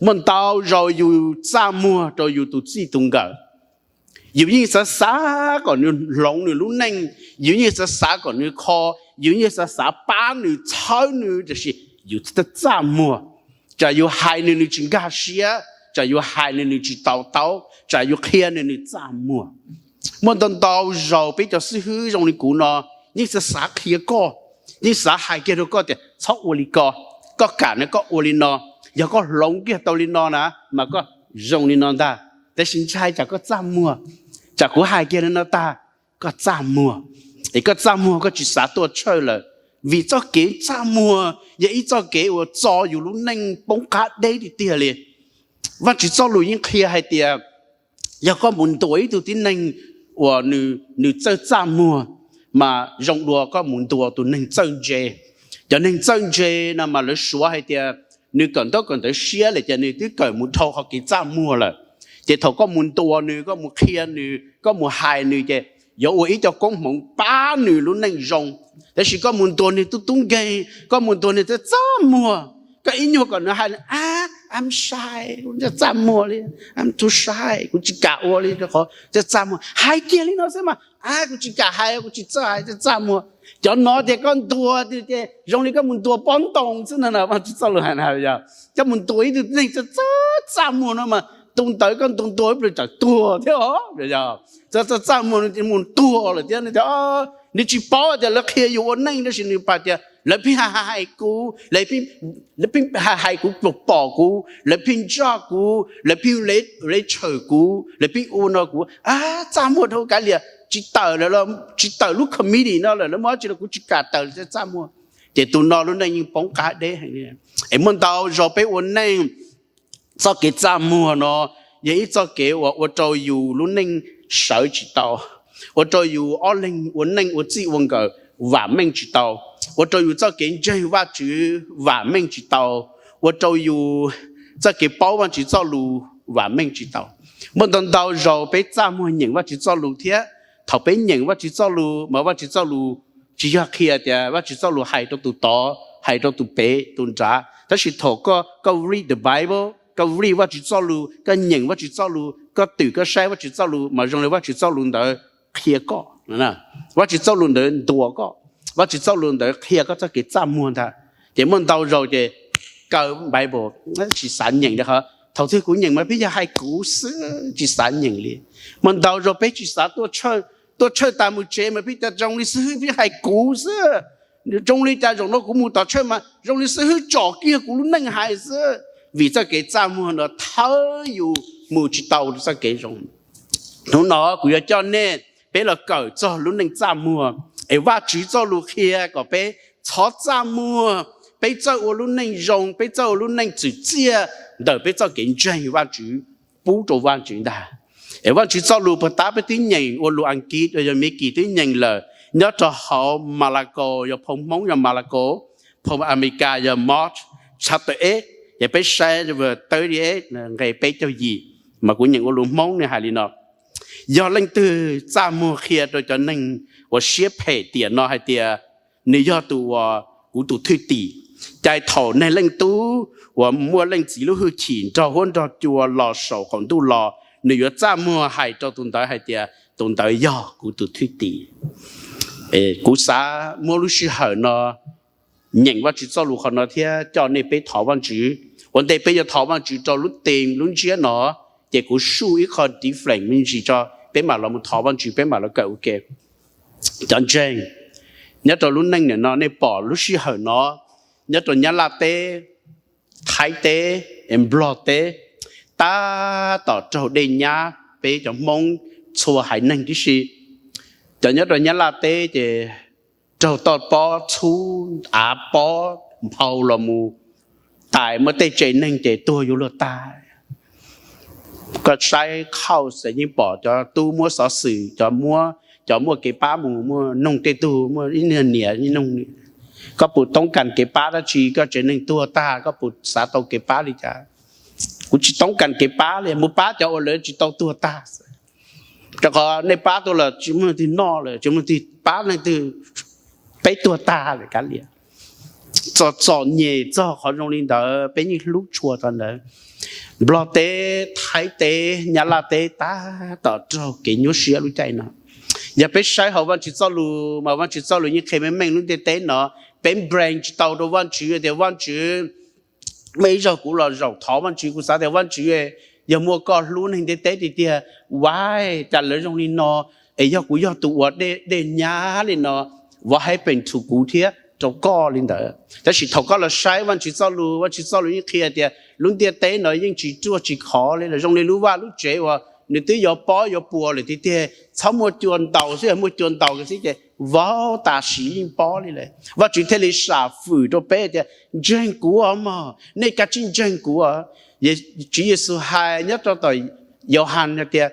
Muaj ntau zaus yus txaj muag rau yus tus txij tus nkawm, yus yeej xav xav kom nws hloov nws lub neej, yus yeej xav xav kom nws kho, yus yeej xav xav pab nws txhawb nws, tiam sis yus txaj muag. Tsam yus hais nws nws tsis nkag siab, tsam yus hais nws nws tsis to taub, tsam yus qhia nws nws txaj muag. Muaj ntau ntau zaus peb cov xib hwb zoo li kuv no yeej xav xav qhia koj, yeej xav hais kiag rau koj tias txhob ua li ko, koj kam no koj ua li no, yog koj hloov kiag tau li no na mas koj zoo li no ntag. Tab sis ntshai tsam koj txaj muag, tsam kuv hais kiag li no tag, koj txaj muag, es koj txaj muag koj tsis xav tuaj church lawm. Vim txoj kev txaj muag yog ib txoj kev uas txo yus lub neej poob qab deb tiag tiag li. Vajtswv txoj lus yeej qhia hais tias yog koj mus ntuas ib tug tib neeg uas nws txawj txaj muag, mas zoo dua koj mus ntuas tus neeg txawj ntse. Cov neeg txawj ntse no mas lawv suav hais tias nws kawm ntaub kawm ntawv siab lawm ces nws twb kawm mus dhau qhov kev txaj muag lawm. Ces thaum koj mus ntuas nws, koj mus qhia nws, koj mus hais nws ces yuav ua ib co koob hmoov pab nws lub neej zoo. Tab sis koj mus ntuas nws tub tub nkeeg, koj mus ntuas nws txawj txaj muag, koj ib nyuag kom nws hais, I'm shy, kuv txaj muag li, I'm too shy, kuv tsis kam ua li, txawj txaj muag. Hais kiag li no xwb mas, kuv tsis kam hais, kuv tsis txawj hais, txawj txaj muag. Cov no tias koj ntuas ces zoo li koj mus ntuas pob ntoo xwb no, Vajtswv txoj lus hais na. Koj mus ntuas ib tug neeg txawj txaj muag no mas tus ntawd koj ntuas ntuas ib pliag tsam tuag thiab os. Txawj txaj muag mus tuag lawm thiab. Nws tsis paub tias lawv qhia yus ua neej tab sis nws pom tias lawv pheej hais kuv, lawv pheej hais kuv, pom kuv, lawv pheej ntsaj kuv, lawv pheej le tshawm kuv, lawv pheej ua no kuv, txaj muag dhau kav liam, tsis tawm lawm, tsis tawm lub committee no lawm, lawv muaj dab tsi los kuv tsis kam tawm, txaj muag. Ces tus no lub neej yeej poob qab deb heev li. Es muaj ntau zaus peb ua neej, txoj kev txaj muag no yog ib txoj kev uas ua rau yus lub neej sawv tsis tau, ua rau yus ob leeg ua neej ua txij ua nkawm vam meej tsis tau, ua rau yus txoj kev ntseeg Vajtswv vam meej tsis tau, ua rau yus txoj kev paub Vajtswv txoj lus vam meej tsis tau. Muaj ntau ntau zaus peb txaj muag nyeem Vajtswv txoj lus thiab. Thaum peb nyeem Vajtswv txoj lus mas Vajtswv txoj lus tsis yog qhia tias Vajtswv txoj lus hais rau tus tod, hais rau tus pem tus nrad, tab sis thaum koj read the Bible, koj read Vajtswv txoj lus, koj nyeem Vajtswv txoj lus, koj twm koj saib Vajtswv txoj lus mas zoo li Vajtswv txoj lus ntawd qhia koj, Vajtswv txoj lus ntawd ntuas koj, Vajtswv txoj lus ntawd qhia koj txoj kev txaj muag ntag. Ces muaj ntau zaus ces kaw Bible, tsis xav nyeem li, qhov thaum twg kuv nyeem mas pheej yog hais kuv xwb, tsis xav nyeem li. Muaj ntau zaus peb tsis xav tuaj tshawj, tuaj tshawj tas mus tsev mas pheej tias zoo li xib hwb pheej hais kuv xwb, zoo li cas zaum no kuv mus tom tshawj mas zoo li xib hwb tsom kiag kuv lub neej hais xwb. Vim txoj kev txaj muag no thawb yus mus tsis tau txoj kev zoo. Hnub no kuv yuav coj nej, peb los kawm txog lub neej txaj muag, es Vajtswv txoj lus qhia kom peb txhob txaj muag, peb txawj ua lub neej zoo, peb txawj ua lub neej txwm txiaj ntawm peb txoj kev ntseeg Vajtswv, pub rau Vajtswv ntag. Es Vajtswv txoj lus puag ta peb twb nyeem ua lus Askiv, yog Mes Kis twb nyeem lawm, nyob rau hauv Malakaus, yog phau Hmoob yog Malakaus, phau Amelikas yog Mark chapter eight, ces peb saib verse thirty-eight nqe peb caug yim, mas kuv nyeem ua lus Hmoob nws hais li no: Yog leej twg txaj muag qhia rau cov neeg uas siab phem tiam no hais tias nws yog tus uas kuv tus thwj tim, ces thaum Neeg Leej Tub uas muaj Leej Txiv lub hwj chim nrog huab nrog cua los saum qaum ntuj los, nws yuav txaj muag hais rau tus ntawd hais tias tus ntawd yog kuv tus thwj tim. Kuv xav muab lub sij hawm no nyeem Vajtswv txoj lus qhov no thiab coj nej peb thov Vajtswv. Ua ntej peb yuav thov Vajtswv rau lub tees lub ntsiab no, ces kuv suj ib qho different me ntsis tso, peb mam los mus thov Vajtswv, peb mam los kawm ua ke. Cov ntseeg, nyob rau lub neej niam no nej pom lub sij hawm no, nyob rau Nyab Laj teb, Thaib teb, Nplog teb, tab tom raug dej nyab peb cov Hmoob txhua haiv neeg tib si. Cov nyob rau Nyab Laj teb ces raug toj pob txhub, av pob nphau los mus, tais muaj tej tsev neeg ces tuag yuav luag tag. Koj saib qhauj xwb yeej pom cov tub muab xov xwm, cov muab, cov muaj kev pab mus muaj noog tej tug, muaj ib niag niam noog. Koj puas toob kas kev pab dab tsi, koj tsev neeg tuag tag koj puas xav tau kev pab li cas? Kuv tsis toob kas kev pab li, mus pab cov uas lawv tsis tau tuag tag xwb. Rau qhov nej pab tuaj los tsis muaj leej twg noj lawm, tsis muaj leej twg pab leej twg, peb tuag tag lawm kav liam. txom txom nyem txog qhov zoo li ntawd peb yeej hlub tshua tau ntawd. Nplog teb, Thaib teb, Nyab Laj teb tab tom raug kev nyuaj siab lub caij no. Yog peb saib hauv Vajtswv txoj lus mas Vajtswv txoj lus yeej qhia meej meej lub ntiaj teb no. Peb nplees tsis tau rau Vajtswv tias Vajtswv, muaj ib zaug kuv los zaum thov Vajtswv, kuv xav tias Vajtswv, yog muaj koj hlub neeg ntiaj teb tiag tiag, why cas lawv zoo li no, es yog kuv yog tus uas dej nyab li no, what happened to kuv thiab rau koj li ntawd. Tab sis thaum koj los saib Vajtswv txoj lus, Vajtswv txoj lus yeej qhia tias lub ntiaj teb no yeej tsis ruaj tsis khov li lawm, zoo li lub vaj lub tsev uas nws twb yuav pob yuav puas lawm tiag tiag, txhob muaj cua ntaus xwb, yog muaj cua ntaus xwb ces vau tas sim yeej pob li lawm. Vajtswv thiaj li sam fwm rau peb tias ntseeg kuv os mog, nej kav tsij ntseeg kuv. Tswv Yexus hais nyob rau tom Yauhas tias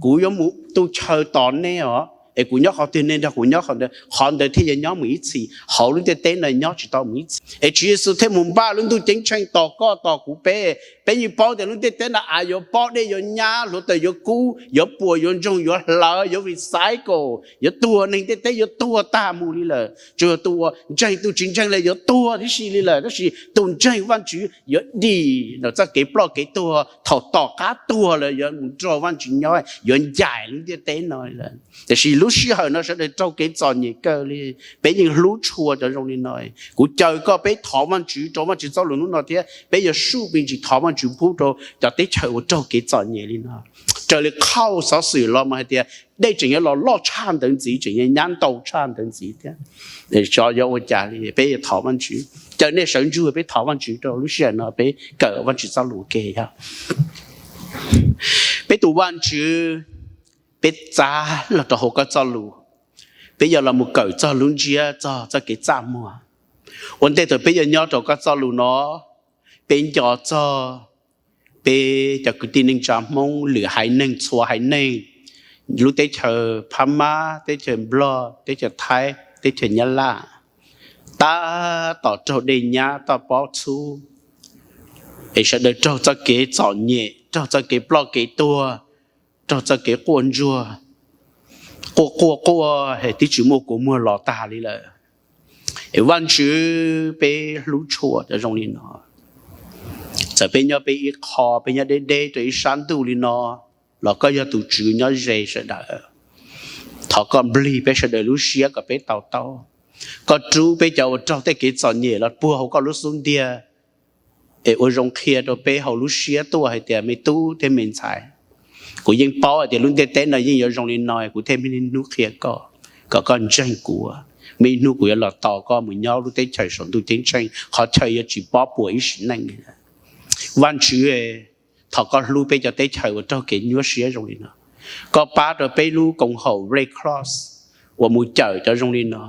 kuv yuav mus tu chaw tos nej os, es kuv nyob qhov twg nej nrog kuv nyob qhov ntawd, qhov ntawd thiaj yuav nyob mus ib txhis, hauv lub ntiaj teb no nyob tsis tau mus ib txhis. Es Tswv Yexus thiaj mus npaj lub ntuj ceeb tsheej tos koj tos kuv peb. Peb yeej paub tias lub ntiaj teb no av yuav pob, dej yuav nyab, hluav taws yuav kub, yuav puas, yuav ntsoog, yuav hlawv, yuav recycle, yuav tuag, neeg ntiaj teb yuav tuag tag mus li lawm. Tsuas yog tus uas ntseeg, tus tsis ntseeg los yuav tuag tib si li lawm, tab sis tus ntseeg Vajtswv yuav dim ntawm txoj kev ploj kev tuag, thaum tom qab tuag lawm yuav mus nrog Vajtswv nyob, yuav ncaim lub ntiaj teb no li lawm. Tiam sis lub sij hawm no sawv daws raug kev txom nyem kawg li, peb yeej hlub tshua cov zoo li no. Kuv caw koj peb thov Vajtswv rau Vajtswv txoj lus hnub no thiab peb yuav sub me ntsis thov Vajtswv pub rau cov teb chaws uas raug kev txom nyem li no. Raws li qhauj xov xwm los mas hais tias dej tseem yuav los loj tshaj ntawd ntxiv, tseem yuav nyab ntau tshaj ntawd ntxiv thiab. Xyov yuav ua cas li, peb yuav thov Vajtswv. Caw nej sawv ntsug peb thov Vajtswv rau lub sij hawm no peb kawm Vajtswv txoj lus ua ke yog peb tus Vajtswv, peb txav los rau hauv koj txoj lus, peb yuav los mus kawm txog lub ntsiab txog txoj kev txaj muag. Ua ntej thaum peb yuav nyob rau koj txoj lus no, peb nco txog peb cov kwv tij neej tsa Hmoob lwm haiv neeg txhua haiv neeg, lub teb chaws Phab Mab, teb chaws Nplog, teb chaws Thaib, teb chaws Nyab Laj, tab tom raug dej nyab toj pob txhub, es sawv daws raug txoj kev txom nyem, raug txoj kev ploj kev tuag, raug txoj kev quaj ntsuag, quaj quaj quaj es twb tsis muaj kua muag los tag li lawm. Es Vajtswv, peb hlub tshua cov zoo li no. Txawm peb nyob peb ib qho, peb nyob deb deb rau ib sab ntuj li no, los koj yog tus Tswv nyob ze sawv daws. Thov koj nplig peb sawv daws lub siab kom peb to taub. Koj rub peb cov uas raug tej kev txom nyem los puag hauv koj lub xub ntiag, es ua zoo qhia rau peb hauv lub siab tuaj hais tias me tub thiab me ntxhais, kuv yeej paub hais tias lub ntiaj teb no yeej yuav zoo li no, kuv thiaj muaj ib hnub qhia koj kom koj ntseeg kuv. Muaj ib hnub kuv yuav los tos koj mus nyob lub teb chaws saum ntuj ceeb tsheej, qhov chaw yuav tsis pob puas ib sim neej. Vajtswv, thov koj hlub peb cov teb chaws uas raug kev nyuaj siab zoo li no. Koj pab rau peb lub koom haum Red Cross uas mus cawm cov zoo li no.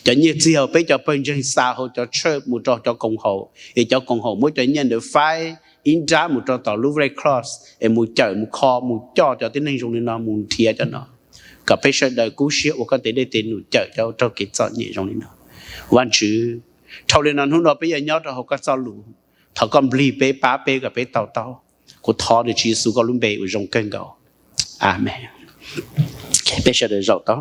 Cov nyiaj txiag uas peb cov pawg ntseeg xa hauv cov church mus rau cov koom haum, es cov koom haum muab cov nyiaj ntawd faib ib nrab mus rau tom lub Red Cross es mus cawm mus kho mus coj cov tib neeg zoo li no mus nrhiav cov no, kom peb sawv daws kub siab ua koj tes dej tes num cawm cov raug kev txom nyem zoo li no. Vajtswv, dhau li no hnub no peb yuav nyob rau hauv koj txoj lus, thov koj nplig peb pab peb kom peb to taub. Kuv thov nws Tswv Yexus koj lub npe uas zoo kawg nkaus. Amees. Peb sawv daws zaum tau.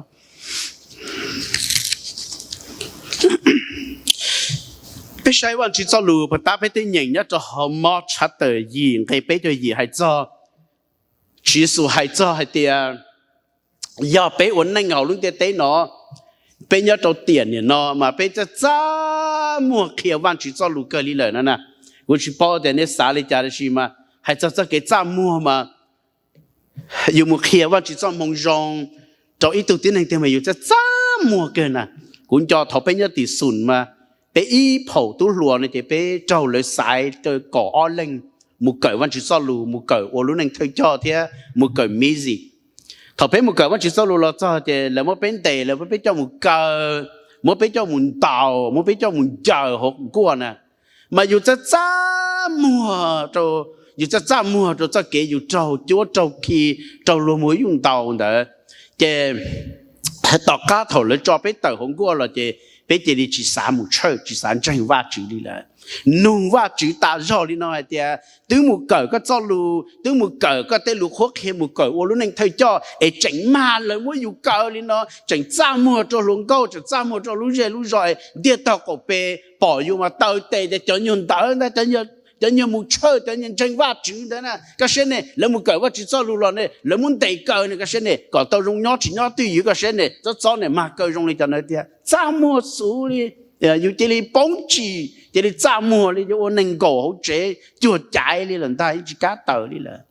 Peb saib Vajtswv txoj lus puag ta peb tej nyeem nyob rau hauv Mark chapter yim nqe peb caug yim hais txog, Tswv Yexus hais txog hais tias yog peb ua neej hauv lub ntiaj teb no, peb nyob rau tiam niam no mas peb txaj txaj muag qhia Vajtswv txoj lus kawg li lawm no na. Kuv tsis paub tias nej xav li cas tab sis mas hais txog txoj kev txaj muag mas yus mus qhia Vajtswv txoj moo zoo rau ib tug tib neeg tiag mas yus txaj txaj muag kawg na. Kuv nco thaum peb nyob tim Xus mas peb ib phaum tub hluas no ces peb raug lawv xaiv kaum ob leeg mus kawm Vajtswv txoj lus, mus kawm ua lub neej thawj coj thiab mus kawm music. Thaum peb mus kawm Vajtswv txoj lus los txog ces lawv muab peb ntes, lawv muab peb coj mus kaw, muab peb coj mus ntaus, muab peb coj mus ncaws hauv nkuaj na. Mas yus txaj txaj muag rau, yus txaj txaj muag rau txoj kev yus raug cuab raug khi, raug luag muab yus ntaus ntawd. Ces tom qab thaum lawv tso peb tawm hauv nkuaj los ces peb cia li tsis xav mus church, tsis xav ntseeg Vajtswv li lawm. Nug Vajtswv tas zog li no hais tias, twb mus kawm koj txoj lus, twb mus kawm koj tej lus qhuab qhia, mus kawm ua lub neej thawj coj es tseem mag lawv muab yus kaw li no, tseem txaj muag rau hluas nkauj, tseem txaj muag rau lub zej lub zos, ntiag tog qaum pes pom yus mas taw tes tias cov nyuag ntawd ntag, cov nyuag mus church, cov nyuag ntseeg Vajtswv ntawd na, koj saib ne, lawv mus kawm Vajtswv txoj lus los ne, lawv muab ntes kaw ne, koj saib ne, kom tau zoo nyob tsis nyob twj ywm, koj saib ne, txob txob ne, mag kaw zoo li cov ntawd tiag. Txaj muag xwb li, yus cia li poob tsim, cia li txaj muag li, yuav ua neeg nkaum hauv tsev cuag caiv li lawm ntag, yeej tsis kam taws li lawm.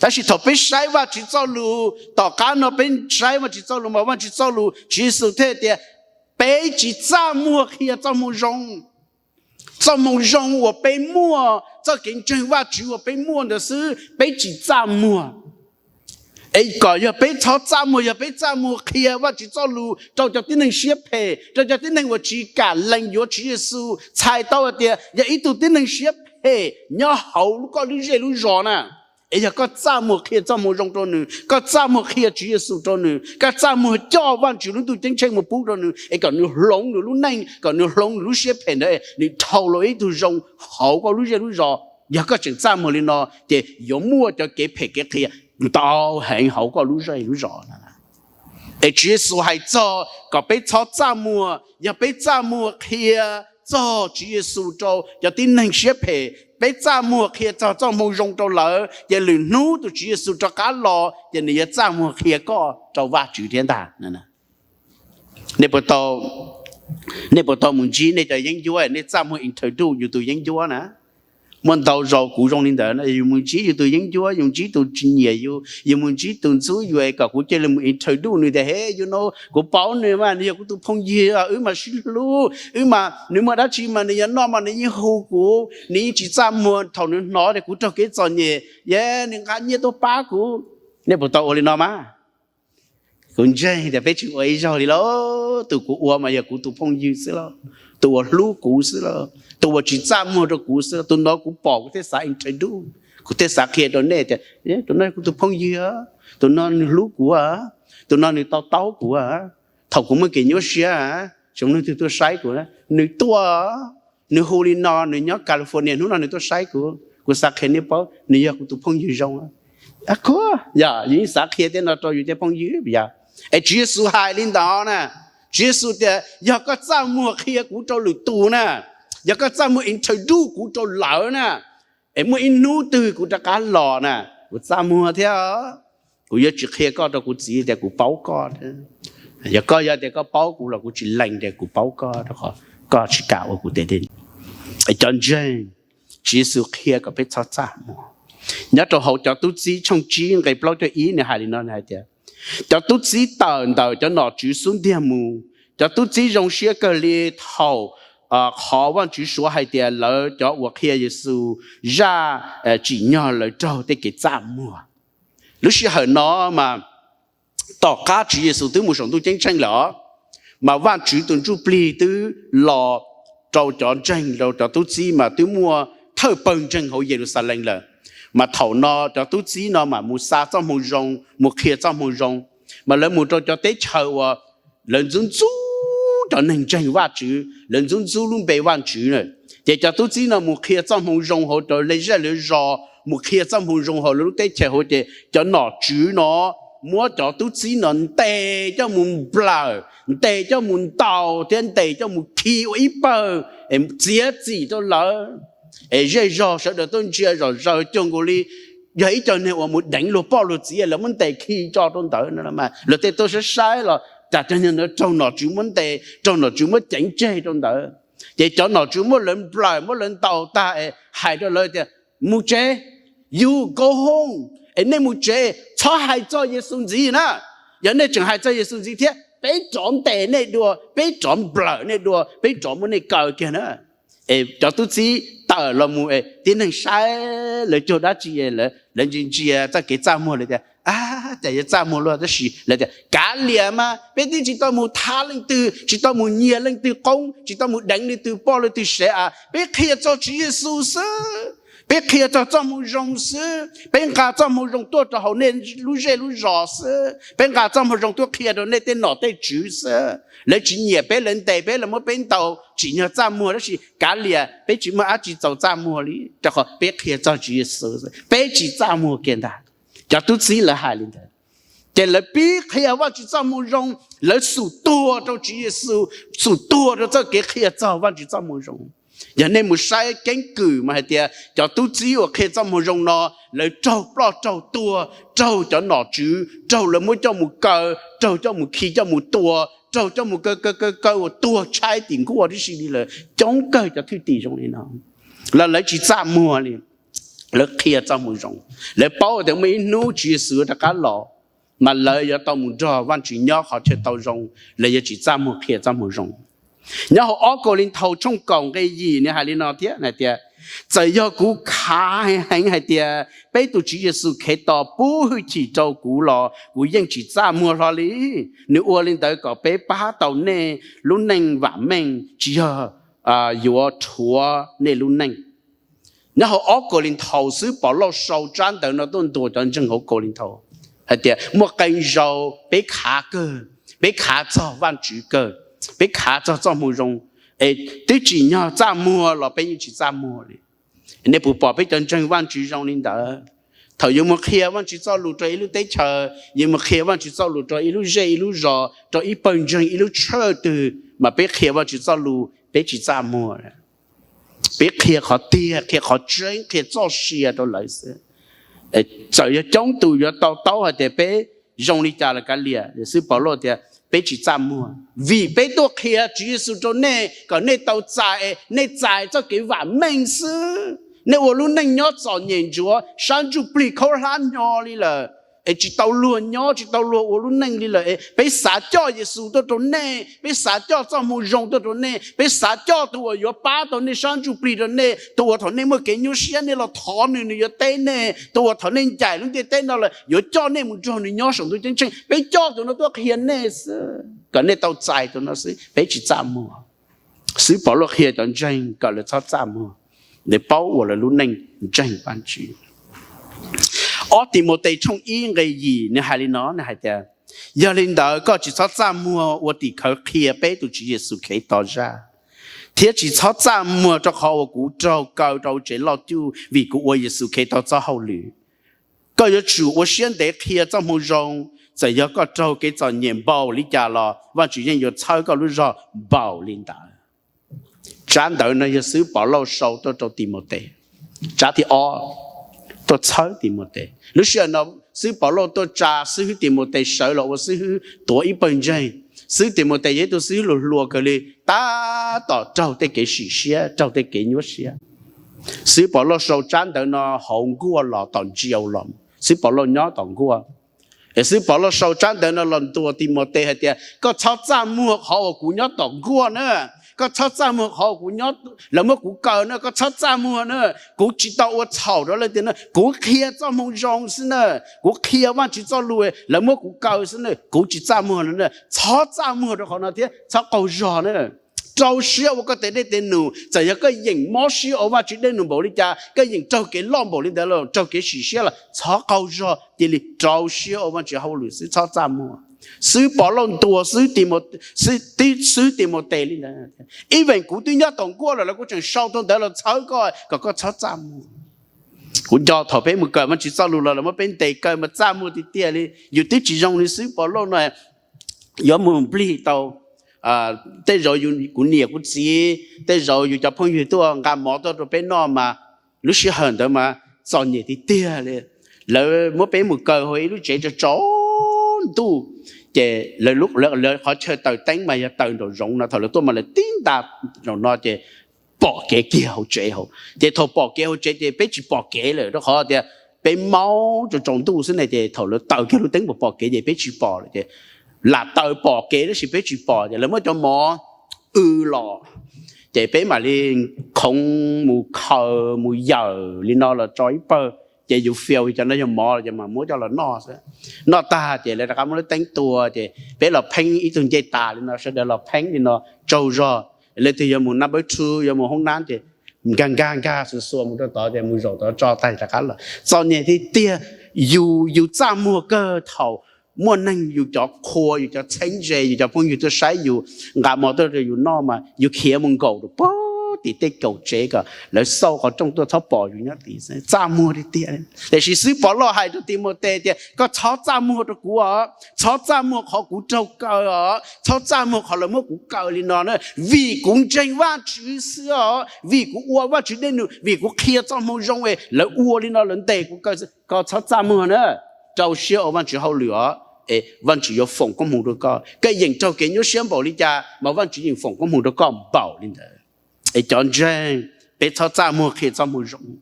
Tab sis thaum peb saib Vajtswv txoj lus, tom qab no peb saib Vajtswv txoj lus mas Vajtswv txoj lus, Tswv Yexus thiaj tias, peb tsis txaj muag qhia txoj moo zoo. Txoj moo zoo uas peb muaj, txoj kev ntseeg Vajtswv uas peb muaj ntawd xwb, peb tsis txaj muag. Es kom yog peb txhob txaj muag, yog peb txaj muag qhia Vajtswv txoj lus rau cov tib neeg siab phem, rau cov tib neeg uas tsis kam lees yuav Tswv Yexus, txhais tau hais tias yog ib tug tib neeg siab phem nyob hauv koj lub zej lub zos na, es yog koj txaj muag qhia txoj moo zoo rau nws, koj txaj muag qhia Tswv Yexus rau nws, koj txaj muag coj Vajtswv lub ntuj ceeb tsheej mus pub rau nws, es kom nws hloov nws lub neej, kom nws hloov nws lub siab phem ntawd, nws dhau los ib tug zoo hauv koj lub zej lub zos. Yog koj tseem txaj muag li no ces yuav muaj cov kev phem kev qhia ntau heev hauv koj lub zej lub zos. Es Tswv Yexus hais txog kom peb txhob txaj muag, yog peb txaj muag qhia txog Tswv Yexus rau cov tib neeg siab phem, peb txaj muag qhia txog txoj moo zoo rau lawv, ces lwm hnub tus Tswv Yexus rov qab los ces nws yuav txaj muag qhia koj rau Vajtswv thiab ntag. Nej puas tau mus ntsib nej cov yeeb ncuab, nej txaj muag introduce yus tus yeeb ncuab na? Muaj ntau zaus kuv zoo li ntawd, yus mus ntsib yus tus yeeb ncuab, yus ntsib tus tsis nyiam yus, yus mus ntsib tus ntxub yus es kom kuv cia li mus introduce nws tias, he, yus no kuv paub nws mas, nws yog kuv tus phooj ywg, wb mas sib hlub, wb mas nws muaj dab tsi mas nws yuav noj mas nws yeej hu kuv, nws yeej tsis txaj muag thaum nws hnov tias kuv raug kev txom nyem, yog nws nqa nyiaj tuaj pab kuv. Nej puas tau ua li no mas? Kuv ntseeg tias peb tsis ua ib zaug li lauj. Tus kuv ua mas yog kuv tus phooj ywg xwb lauj, tus uas hlub kuv xwb lauj, tus uas tsis txaj muag rau kuv xwb lauj. Tus no kuv pom kuv thiaj xav introduce, kuv thiaj xav qhia rau nej tias tus no kuv tus phooj ywg, tus no nws hlub kuv, tus no nws to taub kuv. Thaum kuv muaj kev nyuaj siab, xyov leej twg tuaj saib kuv, nws tuaj, nws hu li no, nws nyob California, hnub no nws tuaj saib kuv, kuv xav qhia nej paub nws yog kuv tus phooj ywg zoo. Yog yus yeej xav qhia tej no rau yus tej phooj ywg yog. Es Tswv Yexus hais li ntawd na, Tswv Yexus tias yog koj txaj muag qhia kuv rau lwm tus na, yog koj txaj muag introduce kuv rau lawv na, es muaj ib hnub twg kuv rov qab los na, kuv txaj muag thiab, kuv yuav tsis qhia koj rau kuv txiv tias kuv paub koj. Yog koj, yog tias koj paub kuv los kuv tsis lees tias kuv paub koj, koj tsis kam ua kuv tes dej. Cov ntseeg, Tswv Yexus qhia kom peb txhob txaj muag. Nyob rau hauv Cov Tub Txib tshooj tsib nqe plaub caug ib nws hais li no, nws hais tias, cov tub txib tawm ntawm cov nom tswv xub ntiag mus, cov tub txib zoo siab kawg li thaum qhov Vajtswv suav hais tias lawv cov uas qhia Yexus zaj tsim nyog lawv raug tej kev txaj muag. Lub sij hawm no mas tom qab Tswv Yexus twb mus saum ntuj ceeb tsheej lawm os, mas Vajtswv tus Ntsuj Plig twb los rau cov ntseeg, rau cov tub txib mas twb muaj thawj pawg ntseeg hauv Yeluxalees lawm. Mas thaum no cov tub txib no mas mus xa txoj moo zoo, mus qhia txoj moo zoo, mas lawv mus rau cov teb chaws uas lawv ntxub ntxub cov neeg ntseeg Vajtswv, lawv ntxub ntxub lub npe Vajtswv na. Ces cov tub txib no mus qhia txoj moo zoo hauv rau lawv zej lawv zos, mus qhia txoj moo zoo hauv lawv lub teb chaws hauv, ces cov nom tswv no muab cov tub txib no ntes coj mus nplawm, ntes coj mus ntaus thiab ntes coj mus khi ua ib pawg es txiav txim rau lawv. Es zej zog sawv daws tuaj ntsia zom zaws cuag nkaus li yog ib co neeg uas mus deev luag poj luag txiv, lawv muab ntes khi tso rau ntawd no mas luag tej tuaj saib saib los cas cov neeg ntawd raug nom tswv muab ntes, raug nom tswv muab ceev tseg rau ntawd. Ces cov nom tswv muab lawv nplawm, muab lawv ntaus tag es hais rau lawv tias, mus tsev, you go home, es nej mus tsev, txhob hais txog Yexus ntxiv na. Yog nej tseem hais txog Yexus ntxiv thiab, peb rov ntes nej dua, peb rov nplawm nej dua, peb rov muab nej kaw kiag na. Es cov tub txib tawm los mus es tib neeg saib lawv cuag dab tsi, lawv ntsia ntsia txoj kev txaj muag, lawv tias, cas yuav txaj muag luaj? Tab sis lawv tias, kav liam mas, peb twb tsis tau mus thab leej twg, tsis tau mus nyiag leej twg qoob, tsis tau mus deev leej twg poj leej twg sev a, peb qhia txog Tswv Yexus xwb. Peb qhia txog txoj moo zoo xwb, peb nqa txoj moo zoo tuaj rau hauv nej lub zej lub zos xwb, peb nqa txoj moo zoo tuaj qhia rau nej tej nom tej tswv xwb. Lawv tsis nyiam peb, lawv ntes peb, lawv muab peb ntaus tsim nyog txaj muag, tab sis kav liam, peb tsis muaj dab tsi txaus txaj muag li, rau qhov peb qhia txog Tswv Yexus xwb, peb tsis txaj muag kiag ntag. Cov tub txib lawv hais li ntawd, ces lawv pib qhia Vajtswv txoj moo zoo, lawv xum tuag rau Tswv Yexus, xum tuag rau txoj kev qhia txog Vajtswv txoj moo zoo. Yog nej mus saib keeb kwm mas hais tias cov tub txib uas qhia txoj moo zoo no, lawv raug ploj raug tuag, raug cov nom tswv, raug lawv muab coj mus kaw, raug coj mus khi coj mus tua, raug coj mus kaw kaw kaw kaw uas tuag tshaib tim nkuaj tib si li lawm. Coob kawg cov thwj tim zoo li no, los lawv tsis txaj muag li. Lawv qhia txoj moo zoo, lawv paub tias muaj ib hnub Tswv Yexus rov qab los, mas lawv yuav tau mus nrog Vajtswv nyob qhov chaw tau zoo, lawv yuav tsis txaj muag qhia txoj moo zoo. Nyob hauv ob Kauleethaus tshooj kaum nqe yim nws hais li no thiab hais tias, txawm yog kuv khav heev heev hais tias peb tus Tswv Yexus Khetos pub hwj chim rau kuv los kuv yeej tsis txaj muag hlo li. Nws ua li ntawd kom peb pab tau nej lub neej vam meej, tsis yog yuav rhuav nej lub neej. Nyob hauv ob Kauleethaus, xib hwb Pov Lauj sau tsab ntawv no tuaj ntuas cov ntseeg hauv Kauleethaus hais tias muaj qee zaus peb khav kawg, peb khav txog Vajtswv kawg, peb khav txog txoj moo zoo, es twb tsim nyog txaj muag los peb yeej tsis txaj muag li. Nej puas pom peb cov ntseeg Vajtswv zoo li ntawd? Thaum yuav mus qhia Vajtswv txoj lus rau ib lub teb chaws, yuav mus qhia Vajtswv txoj lus rau ib lub zej ib lub zos, rau ib pawg ntseeg ib lub tshawj twg, mas peb qhia Vajtswv txoj lus peb tsis txaj muag. Peb qhia qhov tiag, qhia qhov tseeb, qhia txoj sia rau lawv xwb. Txawm yog coob tus yuav to taub hais tias peb zoo li cas los kav liam, xib hwb Pov Lauj tias peb tsis txaj muag, vim peb tuaj qhia Tswv Yexus rau nej kom nej tau txais, nej txais txoj kev vam meej xwb. Nej ua lub neej nyob txom nyem ntsuav sab ntsuj plig khaub hlab hnyo li lawm, es tsis tau luag nyob, tsis tau luag ua lub neej li lawm, es peb xav coj Yexus tuaj rau nej, peb xav coj txoj moo zoo tuaj rau nej, peb xav coj tus uas yuav pab tau nej sab ntsuj plig rau nej, tus uas thaum nej muaj kev nyuaj siab nej los thov nws, nws yuav teb nej, tus uas thaum nej ncaim lub ntiaj teb no lawm yuav coj nej mus nrog nws nyob saum ntuj ceeb tsheej. Peb coj tus no tuaj qhia nej xwb, kom nej tau txais tus no xwb, peb tsis txaj muag. Xib hwb Pov Lauj qhia cov ntseeg kom lawv txhob txaj muag, lawv paub ua lawv lub neej ntseeg Vajtswv. Ob Timautes tshooj ib nqe yim nws hais li no, nws hais tias, yog li ntawd koj tsis txhob txaj muag ua tim khawv qhia peb tus Tswv Yexus Khetos zaj, thiab tsis txhob txaj muag rau qhov uas kuv raug kaw rau hauv tsev loj cuj vim kuv ua Yexus Khetos txoj hauj lwm. Koj yuav tsum ua siab ntev qhia txoj moo zoo, txawm yog koj raug kev txom nyem npaum li cas los Vajtswv yeej yuav txhawb koj lub zog npaum li ntawd. Tsab ntawv no yog xib hwb Pov Lauj sau tuaj rau Timautes, tsab thib ob, tuaj txhawb Timautes. Lub sij hawm no xib hwb Pov Lauj tuaj tsa xib hwb Timautes sawv los ua xib hwb tuav ib pawg ntseeg. Xib hwb Timautes yog ib tug xib hwb hluas hluas kawg li, tab tom raug tej kev sim siab, raug tej kev nyuaj siab. Xib hwb Pov Lauj sau tsab ntawv no hauv nkuaj los tom ntsia los, xib hwb Pov Lauj nyob tom nkuaj. Es xib hwb Pov Lauj sau tsab ntawv no los ntuas Timautes hais tias, koj txhob txaj muag qhov uas kuv nyob tom nkuaj na, koj txhob txaj muag qhov uas kuv nyob, lawv muab kuv kaw na, koj txhob txaj muag na. Kuv tsis tau ua txhaum rau leej twg na, kuv qhia txoj moo zoo xwb na, kuv qhia Vajtswv txoj lus, lawv muab kuv kaw xwb na, kuv tsis txaj muag no na. Txhob txaj muag rau qhov no thiab txhob qaug zog na. Rau siab ua koj tes dej tes num, txawm yog koj yeem mob siab ua Vajtswv dej num npaum li cas, koj yeem raug kev loj npaum li ntawd los raug kev sim siab los txhob qaug zog, cia li rau siab ua Vajtswv hauj lwm xwb, txhob txaj muag. Xib hwb Pov Lauj ntuas xib hwb Timautes li ntawd. Ib veem kuv twb nyob tom nkuaj lawm los kuv tseem sau tau ntawv los txhawb koj kom koj txhob txaj muag. Kuv nco thaum peb mus kawm Vajtswv txoj lus los lawv muab peb ntes kaw mas txaj muag tiag tiag li. Yus twb tsis zoo li xib hwb Pov Lauj no, yuav mus nplig tau, tej zaum kuv niam kuv txiv, tej zaum yus cov phooj ywg tuaj nqa mov tuaj rau peb noj mas lub sij hawm ntawd mas txom nyem tiag tiag li. Lawv muab peb mus kaw hauv ib lub tsev tsaus tsaus ntuj, ces lawv qhov chaw taws teeb mas yog taws nraum zoov no, thaum lawv tuaj mas lawv tib nta nraum no ces pom kev kiag hauv tsev hauv. Ces thaum pom kev hauv tsev ces peb tsis pom kev lawm, rau qhov tias peb maub tsaus tsaus ntuj xwb ne, ces thaum lawv taws kiag lub teeb pom pom kev ces peb tsis pom lawm. Ces lam taws pom kev tab sis peb tsis pom, ces lawv muab cov mov w los, ces peb mam li khoov mus khaws mus yawm li no los tso ib pawg, ces yus fias cov no yog mov ces mam muab coj los noj xwb. Noj tag ces lawv rov qab muab lub teeb tua, ces peb los pheeb ib tug ncej tas li no, sawv daws los pheeb li no tsaug zog. Leej twg yuav mus nab npawb rhu, yuav mus hoob nab ces nkag nkag nkag xuas xuas mus rau tod ces mus zaum tod tso tais rov qab los. Txom nyem tiag tiag, yus yus txaj muag kawg thaum muaj neeg yus cov qhua, yus cov txheeb ze, yus cov phooj ywg tuaj saib yus, nqa mov tuaj rau yus noj mas yus khiav mus nkaum rau puag tim tej kaum tsev kom lawv xauj qhov rooj tuaj txhob pom yus nyob tid. Txaj muag tiag tiag. Tiam sis xib hwb Pov Lauj hais rau Timautes tias koj txhob txaj muag rau kuv os, txhob txaj muag qhov kuv raug kaw os, txhob txaj muag qhov lawv muab kuv kaw li no na, vim kuv ntseeg Vajtswv xwb os, vim kuv ua Vajtswv dej num, vim kuv qhia txoj moo zoo es lawv ua li no lawv ntes kuv kaw xwb. Koj txhob txaj muag na, rau siab ua Vajtswv hauj lwm os, es Vajtswv yuav foom koob hmoov rau koj. Koj yeem raug kev nyuaj siab npaum li cas mas Vajtswv yeem foom koob hmoov rau koj npaum li ntawd. Es cov ntseeg, peb txhob txaj muag qhia txoj moo zoo.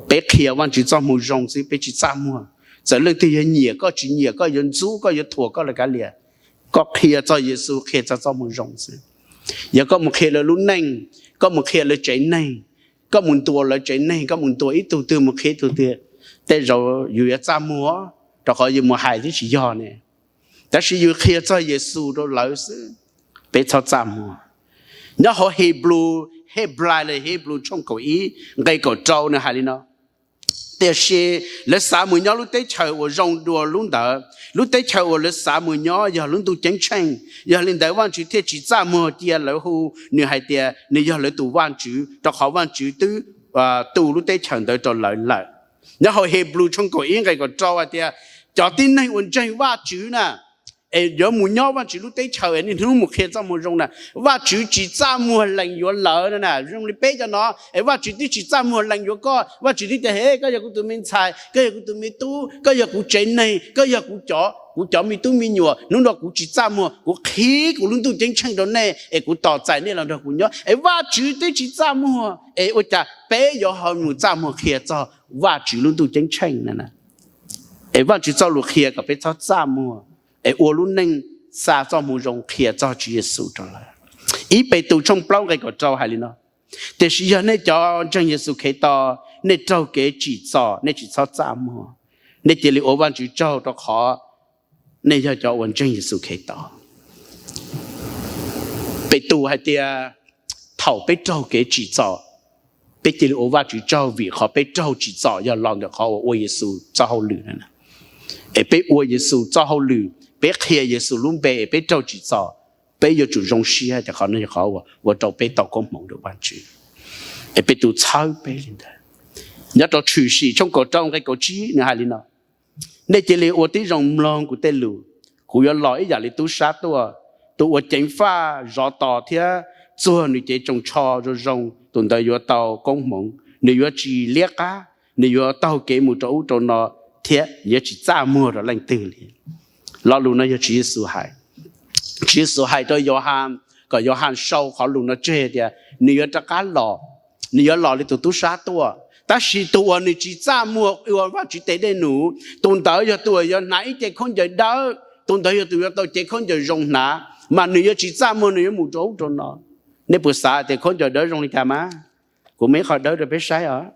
Peb qhia Vajtswv txoj moo zoo xwb, peb tsis txaj muag. Txawm leej twg yuav nyiam koj tsis nyiam koj, yuav ntxub koj yuav thuam koj los kav liam, koj qhia txog Yexus, qhia txog txoj moo zoo xwb. Yog koj mus qhia lawv lub neej, koj mus qhia lawv tsev neeg, koj mus ntuas lawv tsev neeg, koj mus ntuas ib tug twg mus qhia ib tug twg, tej zaum yus yuav txaj muag, rau qhov yus mus hais twb tsis yog ne. Tab sis yus qhia txog Yexus rau lawv xwb, peb txhob txaj muag. Nyob hauv Hebrews, Heblais los Hebrews tshooj kaum ib nqe kaum rau nws hais li no: Tiam sis lawv xav mus nyob lub teb chaws uas zoo dua lub ntawd, lub teb chaws uas lawv xav mus nyob yog lub ntuj ceeb tsheej. Yog li ntawd Vajtswv thiaj tsis txaj muag cia lawv hu nws hais tias nws yog lawv tus Vajtswv, rau qhov Vajtswv twb tu lub teb chaws ntawd rau lawv lawm. Nyob hauv Hebrews tshooj kaum ib nqe kaum rau hais tias cov tib neeg uas ntseeg Vajtswv na, es yuav mus nyob Vajtswv lub teb chaws es niaj hnub mus qhia txoj moo zoo na, Vajtswv tsis txaj muag lees yuav lawv no na. Zoo li peb cov no es Vajtswv twb tsis txaj muag lees yuav koj, Vajtswv twb tias, He, koj yog kuv tus me ntxhais, koj yog kuv tus me tub, koj yog kuv tsev neeg, koj yog kuv cov, kuv cov me tub me nyuam, hnub no kuv tsis txaj muag, kuv qhib kuv lub ntuj ceeb tsheej rau nej es kuv tos txais nej los nrog kuv nyob. Es Vajtswv twb tsis txaj muag es ua cas peb yuav ho mus txaj muag qhia txog Vajtswv lub ntuj ceeb tsheej na? Es Vajtswv txoj lus qhia kom peb txhob txaj muag, es ua lub neej xa txoj moo zoo qhia txog Tswv Yexus rau lawv. Ib Petus tshooj plaub nqe kaum rau hais li no: Tiam sis yog nej cov ntseeg Yexus Khetos, nej raug kev tsim txom, nej tsis txhob txaj muag. Nej cia li ua Vajtswv tsaug rau qhov nej yog cov uas ntseeg Yexus Khetos. Petus hais tias thaum peb raug kev tsim txom, peb cia li ua Vajtswv tsaug vim qhov peb raug tsim txom yog los ntawm qhov uas ua Yexus txoj hauj lwm na. Es peb ua Yexus txoj hauj lwm, peb qhia Yexus lub npe es peb raug tsim txom, peb yuav tsum zoo siab tias qhov no yog qhov uas ua rau peb tau koob hmoov rau Vajtswv. Es Petus txhawb peb li ntawd. Nyob rau Tshwm Sim tshooj kaum rau nqe kaum tsib nws hais li no: Nej cia li ua tib zoo mloog kuv tej lus. Kuv yuav los ib yam li tub sab tuaj. Tus uas ceev faj zov tos thiab txuag nws cev tsoos tsho zoo zoo, tus ntawd yuav tau koob hmoov. Nws yuav tsis liab qab, nws yuav taug kev mus rau ub rau no thiab yuav tsis txaj muag rau leej twg li. Lo lus no yog Tswv Yexus hais. Tswv Yexus hais rau Yauhas kom Yauhas sau qhov lus no tseg tias nws yuav rov qab los, nws yuav los li tus tub sab tuaj. Tab sis tus uas nws tsis txaj muag ua Vajtswv tes dej num, tus ntawd yog tus uas yuav hnav ib ce khaub ncaws dawb, tus ntawd yog tus yuav tau cev khaub ncaws zoo hnav, mas nws yuav tsis txaj muag, nws yuav mus rau ub rau no. Nej puas xav tias khaub ncaws dawb zoo li cas mas? Kuv muaj ib qho dawb rau peb saib os.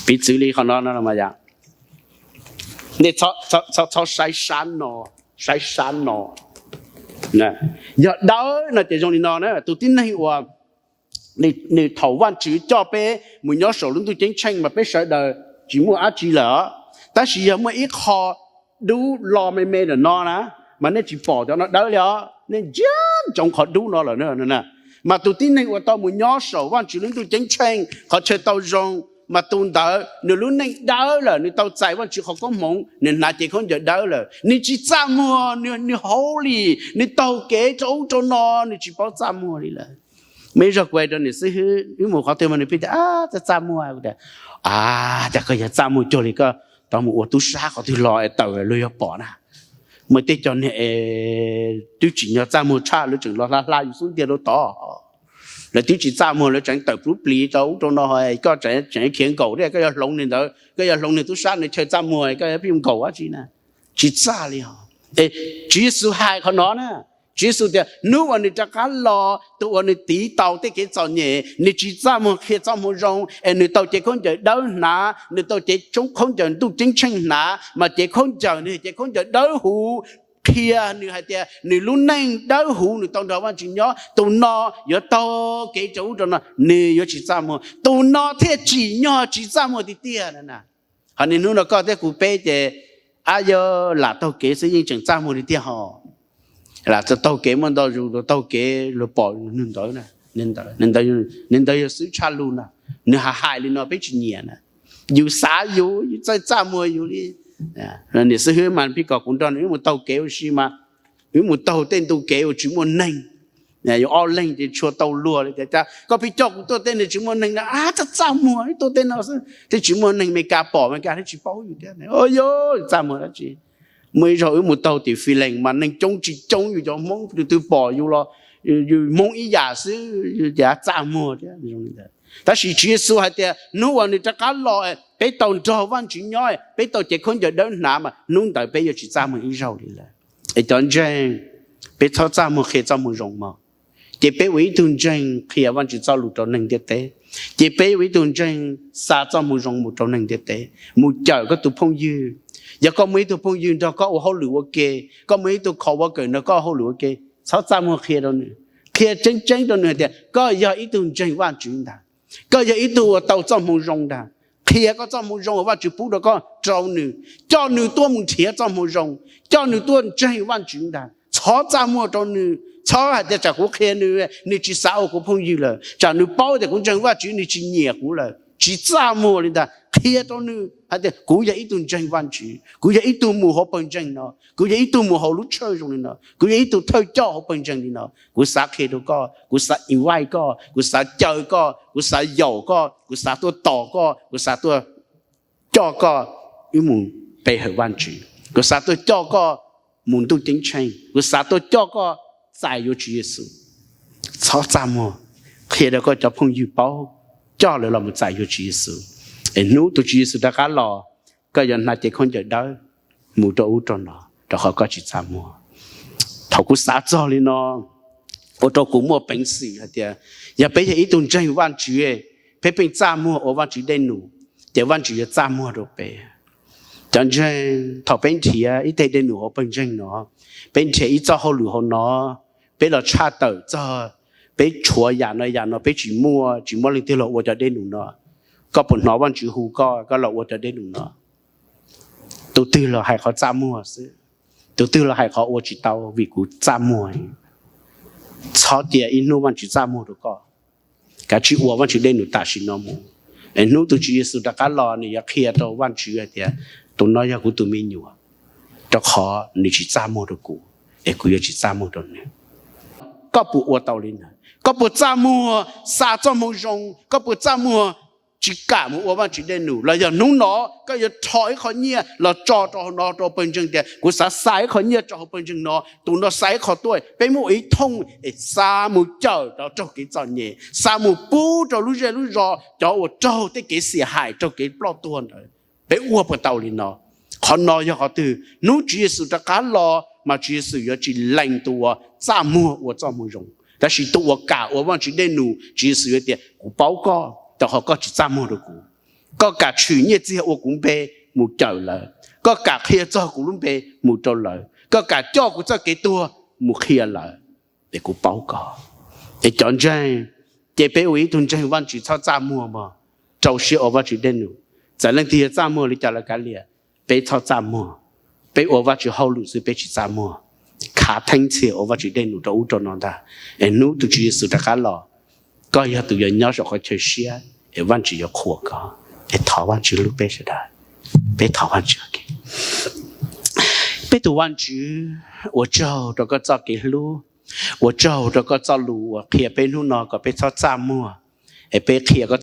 Piv txwv li qhov no no mas yom, nej txhob saib sab no, saib sab no. Yog dawb no ces zoo li no na, tus tib neeg uas nws thaum Vajtswv coj peb mus nyob saum lub ntuj ceeb tsheej mas peb sawv daws tsis muaj dab tsi lawm. Tab sis yog muaj ib qho dub lo me me ntawm no na, mas nej tsis pom cov no dawb li os, nej ntsia ntsoov qhov dub no lawm. Mas tus tib neeg uas tau mus nyob saum Vajtswv lub ntuj ceeb tsheej qhov chaw tau zoo, mas tus ntawd nws lub neej dawb lawm, nws tau txais Vajtswv qhov koob hmoov, nws hnav cev khaub ncaws dawb lawm, nws tsis txaj muag, nws holy, nws taug kev rau ub rau no, nws tsis paub txaj muag li lawm. Muaj ib zaug kuv hais rau niam xib hwb, wb mus qhov twg mas nws pheej tias, Txaj txaj muag. Kuv tias, A, cas koj yog txaj muag cuag li koj tau mus ua tub sab qhov twg los es tawm luag yog pom na. Muaj tej cov niag es twb tsim nyog txaj muag tshaj, lawv tseem los hla hla yus xub ntiag rau tod. Lawv twb tsis txaj muag, lawv tseem tawm pluv plis rau ub rau no, koj tseem khiav nkaum thiab, koj yuav hloov niag ntawd, koj yuav hloov niag tub sab ntawd chaw txaj muag, koj yuav pheej nkaum dab tsi na? Tsis txaj li os. Es Tswv Yexus hais qhov no na, Tswv Yexus tias hnub uas nws rov qab los, tus uas nws tiv tau tej kev txom nyem, nws tsis txaj muag qhia txoj moo zoo, es nws tau cev khaub ncaws dawb hnav, nws tau cev khaub ncaws ntuj ceeb tsheej hnav, mas cev khaub ncaws nws cev khaub ncaws dawb huv, qhia nws hais tias nws lub neej dawb huv, nws tau nrog Vajtswv nyob, tus no yuav taug kev rau ub rau no, nws yuav tsis txaj muag, tus no thiaj tsim nyog tsis txaj muag tiag tiag na. Ho niaj hnub no koj thiab kuv peb ces ab, yog lam taug kev xwb yeej tseem txaj muag li tiag hos. Lam taug kev muaj ntau zus, taug kev luag pom, nws ntawd, nws ntawd yog xwb tshaj lug na. Nws hais hais li no peb tsis nyiam na. Yus xav yus, yus txawj txaj muag yus li. Niam xib hwb mas pib kom kuv nrog nws wb mus taug kev ua si mas, wb mus taug tej ntu kev uas tsis muaj neeg, yus ob leeg ces tshua tau luag li tias, cas koj pheej coj kuv tuaj tej neeg tsis muaj neeg na. Ab, txaj txaj muag, wb tuaj tej no xwb, tej tsis muaj neeg, Meskas pom Meskas thiab tsis paub yus thiab. Yog txaj muag dab tsi? Muaj ib zaug wb mus taug tim Fis Lees mas neeg coob tsis coob, yus cov Hmoob tus twg pom yus los yus Hmoob ib yam xwb, yus ces txaj muag thiab. Tab sis Tswv Yexus hais tias hnub uas nws rov qab los, peb tau nrog Vajtswv nyob, peb tau cev khaub ncaws dawb hnav mas hnub ntawd peb yuav tsis txaj muag ib zaug li lawm. Es cov ntseeg, peb txhob txaj muag qhia txoj moo zoo mog. Ces peb ua ib tug ntseeg qhia Vajtswv txoj lus rau neeg ntiaj teb. Ces peb ua ib tug ntseeg xa txoj moo zoo mus rau neeg ntiaj teb, mus cawm koj tus phooj ywg. Yog koj muaj ib tug phooj ywg nrog koj ua hauj lwm ua ke, koj muaj ib tug coworker nrog koj ua hauj lwm ua ke, txhob txaj muag qhia rau nws. Qhia tseeb tseeb rau nws hais tias koj yog ib tug ntseeg Vajtswv ntag, koj yog ib tug uas tau txoj moo zoo ntag. Qhia koj txoj moo zoo uas Vajtswv pub rau koj rau nws, coj nws tuaj mus nrhiav txoj moo zoo, coj nws tuaj ntseeg Vajtswv ntag. Txhob txaj muag rau nws, txhob hais tias tsam kuv qhia nws, nws tsis xav ua kuv phooj ywg lawm, tsam nws paub tias kuv ntseeg Vajtswv nws tsis nyiam kuv lawm. Tsis txaj muag li ntag. Qhia rau nws hais tias kuv yog ib tug ntseeg Vajtswv, kuv yog ib tug mus hauv pawg ntseeg no, kuv yog ib tug mus hauv lub tshawj zoo li no, kuv yog ib tug thawj coj hauv pawg ntseeg li no. Kuv xav qhia rau koj, kuv xav invite koj, kuv xav caw koj, kuv xav yaum koj, kuv xav tuaj tos koj, kuv xav tuaj coj koj wb mus pe hawm Vajtswv, kuv xav tuaj coj koj mus ntuj ceeb tsheej, kuv xav tuaj coj koj txais yuav Tswv Yexus. Txhob txaj muag, qhia rau koj cov phooj ywg paub, coj lawv los mus txais yuav Tswv Yexus. Es hnub tus Tswv Yexus rov qab los, koj yuav hnav cev khaub ncaws dawb mus rau ub rau no, rau qhov koj tsis txaj muag. Thaum kuv xav txog li no, ua rau kuv muaj peev xwm hais tias yog peb yog ib tug ntseeg Vajtswv, peb pheej txaj muag ua Vajtswv dej num, ces Vajtswv yuav txaj muag rau peb. Cov ntseeg, thaum peb nrhiav ib teg dej num hauv pawg ntseeg no, peb nrhiav ib txoj hauj lwm hauv no, peb los tshaj tawm txog, peb tshuav yam no yam no peb tsis muaj, tsis muaj leej twg los ua cov dej num no. Koj puas hnov Vajtswv hu koj, koj los ua cov dej num no? Tus twg los hais qhov txaj muag xwb, tus twg los hais qhov ua tsis tau vim kuv txaj muag. Txhob cia ib hnub Vajtswv txaj muag rau koj. Kav tsij ua Vajtswv dej num tam sim no mus, es hnub tus Tswv Yexus rov qab los nws yuav qhia rau Vajtswv hais tias tus no yog kuv tus me nyuam, rau qhov nws tsis txaj muag rau kuv, es kuv yuav tsis txaj muag rau nws. Koj puas ua tau li ntawd? Koj puas txaj muag xa txoj moo zoo? Koj puas txaj muag tsis kam mus ua Vajtswv dej num? Los yog hnub no koj yuav rho ib qho nyiaj los tso rau hauv no rau pawg ntseeg tias kuv xav xa ib qho nyiaj rau hauv pawg ntseeg no, tus no xa ib qho tuaj, peb muab ua ib thooj es xa mus cawm rau raug kev txom nyem, xa mus pub rau lub zej lub zos cov uas raug tej kev xiam hais raug kev ploj tuag ntawd. Peb ua puas tau li no? Qhov no yog qhov twg? Hnub Tswv Yexus rov qab los mas Tswv Yexus yuav tsis lees tus uas txaj muag ua txoj moo zoo, tab sis tus uas kam ua Vajtswv dej num, Tswv Yexus yuav tias kuv paub koj, rau qhov koj tsis txaj muag rau kuv. Koj kam tshwm nyiaj txiag ua kuv npe mus cawm lawv, koj kam qhia txog kuv lub npe mus rau lawv, koj kam coj kuv txoj kev tuag mus qhia lawv, es kuv paub koj. Es cov ntseeg, ces peb ua ib tug ntseeg Vajtswv txhob txaj muag mog, rau siab ua Vajtswv dej num. Txawm leej twg yuav txaj muag li cas los kav liam, peb txhob txaj muag. Peb ua Vajtswv hauj lwm xwb, peb tsis txaj muag. Khav theeb txhia ua Vajtswv dej num rau ub rau no ntag, es hnub tus Tswv Yexus rov qab los, koj yog tus yuav nyob saum qhov chaw siab, es Vajtswv yuav qhuas koj. Es thov Vajtswv hlub peb sawv daws. Peb thov Vajtswv. Peb tus Vajtswv, ua tsaug rau koj txoj kev hlub, ua tsaug rau koj txoj lus uas qhia peb hnub no kom peb txhob txaj muag, es peb qhia koj